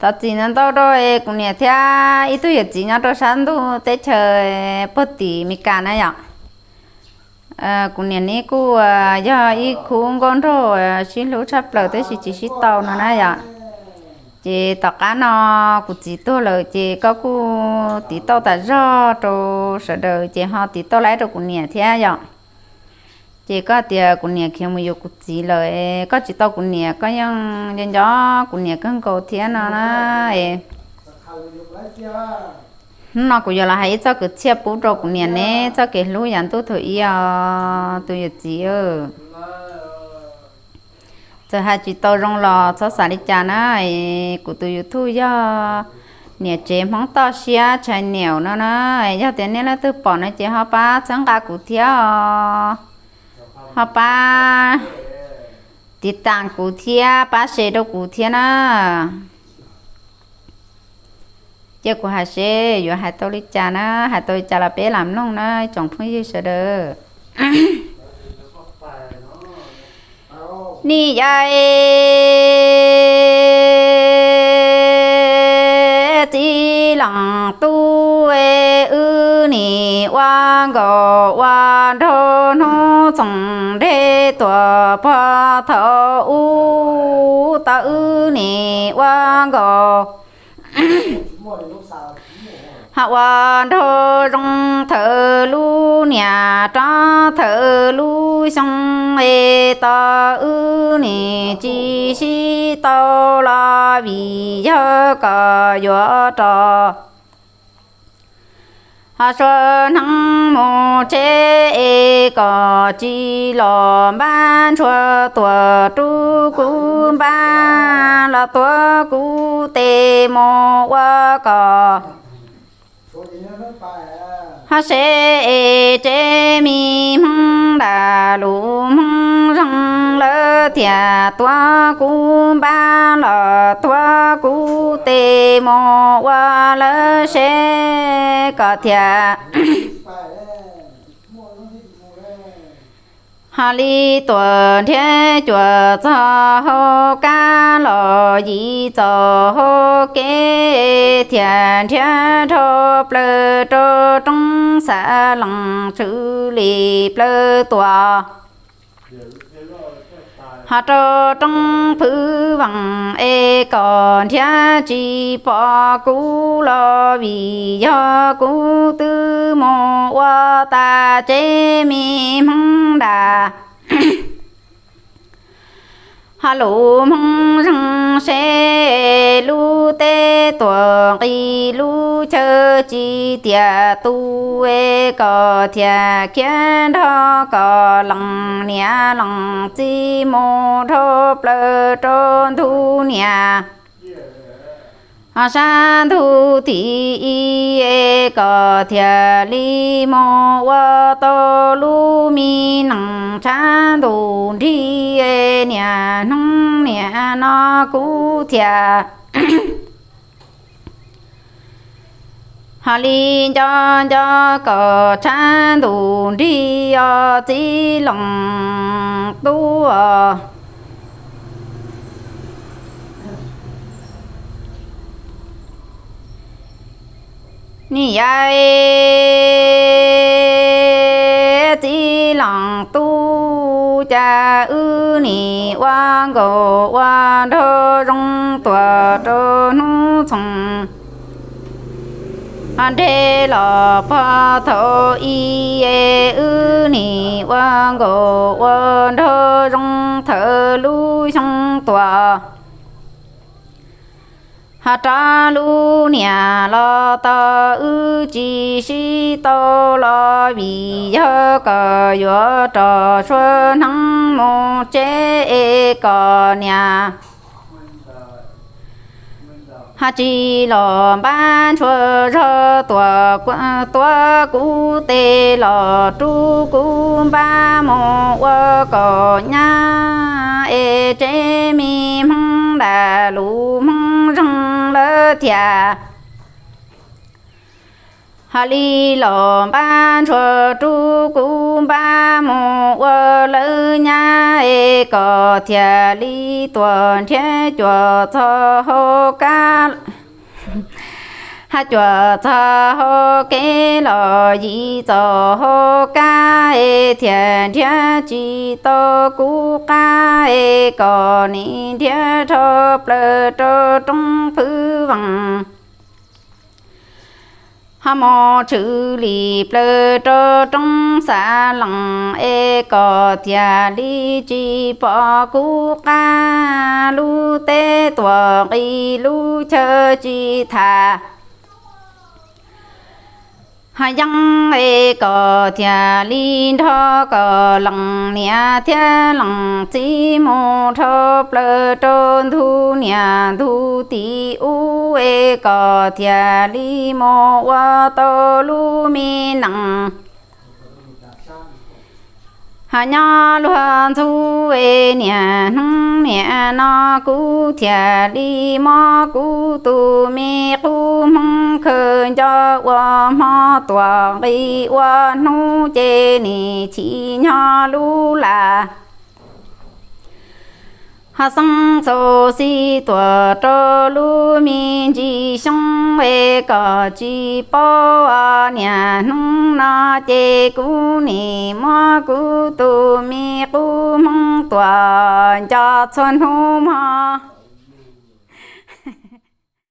Thov txim ntau ntau rau kuv niam thiab ib tug yawm txiv nyob rau sab ntuj teb chaws puag tim Meskas na yom. Kuv niam neb kuj yog ib khub nkauj nraug sib hlub tshaj plaws tab sis tsis sib tau no na yom. Ces tom qab no kuv txiv tuag lawm ces koj kuj tiv tauj tas zog rau sawv daws ces ho tiv tauj laib rau kuv niam thiab yom. Ces koj tias kuv niam khiav mus yuav kuv txiv lawm, koj tsis tau kuv niam, koj yeej nco nco kuv niam kawg nkaus thiab no na. Hnub no kuv yuav los hais ib txoj kwv txhiaj pub rau kuv niam neb txoj kev hlub yav ntuj thaum ub os tus yawm txiv. Txawm hais tsis tau zoo los txhob xav li cas na. Kuv tus YouTube yog Niam Tsev Hmoob Toj Siab channel no na. Yog tias nej leej twg pom no ces ho pab txhawb nqa kuv thiab os, ho pab tiv tas kuv thiab pab share rau kuv thiab na. Cia kuv hais seb yuav hais tau li cas na, hais tau li cas los peb lam mloog na tsoom phooj ywg sawv daws. Nim yog txiv leej tub, wb nim ua nkauj ua nraug hnub txoos nreg tuaj pog thaum ub tau, wb nim ua nkauj ho ua nraug zoo thawm lub niaj rov thawm lub xyoo es tos wb nim tsis sib tau los vim yog kom yuav rov ho sua hneev mus tsev es kom tsis los npab ntshua tuaj rub kuv npab los tuav kuv tes mus ua kom ho seb es tsev me Hmoob nram lus Hmoob zoo lawv thiaj tuav kuv npab los tuav kuv tes mus ua lawv seb kom thiaj ho li tuam nrhiav cuam txog hauv kab los yim txaus hauv kev thiaj nrhiav dhau plaws rau roob xa lees tshwm lim plaws tuam ho rau roob phwv vees es kom nrhiav tsis pom kuv los vim yog kuv twb mus ua tas tsev me Hmoob nram ho lus Hmoob zoo seb lub teb tuam nqis lub chaw tsis tiam tus es kom thiaj khiav nrog kom lees niam lees txiv mus dhau plaws rau ntug niam ho sab ntug thib ib es kom thiaj li mus ua tau lub me nees tshav ntuj nrig es niaj hnub niaj no kuv thiaj ho li nco nco kom tshav ntuj nrig os txiv leej tub os. Nim yog txiv leej tub cas wb nim ua nkauj ua nraug zoo tuaj rau hnub txoos ho nreg los pog thaum ub es wb nim ua nkauj ua nraug zoo thawm lub xyoo tuaj ho rov lub niam los tau wb tsis sib tau los vim yog kom yuav rov sua hneev mus tsev es kom niam ho tsis los npab ntshua zog tuaj tuav kuv tes los rub kuv npab mus ua kom nyab es tsev me Hmoob nram lus Hmoob zoo lawv thiaj ho li los npab ntshua rub kuv npab mus ua lawv nyab es kom thiaj li tuaj nrhiav cuam txog hauv kab Hab cuam txog hauv kev los yim txaus hauv kab es thiaj nrhiav tsis tau kuv qab es kom nim nrhiav rho plaws rau roob Phwv Vees. Hab mus tshwm lim plaws rau roob Xav Lees es kom thiaj li tsis pom kuv qab. Lub teb tuam nqis lub chaw tsis tham, hab yeeb es kom thiaj li nrog kom lees niam thiab lees txiv mus rho plaws rau ntug niam ntug txiv ub es kom thiaj li mus ua tau lub me nees. Hab nyob luag ntxub es niaj hnub niaj no kuv thiaj li muab kuv tus me qub hmoov khaws nco ua hmo tuam nqis ua hnub ces nim chim nyob lub laj. Hab xeeb txaus xij tuam rau lub me ntsis xyoo es kom tsis paub niaj hnub no ces kuv nim muab kuv tus me qub hmoov tuam nco txhua hnub hmo.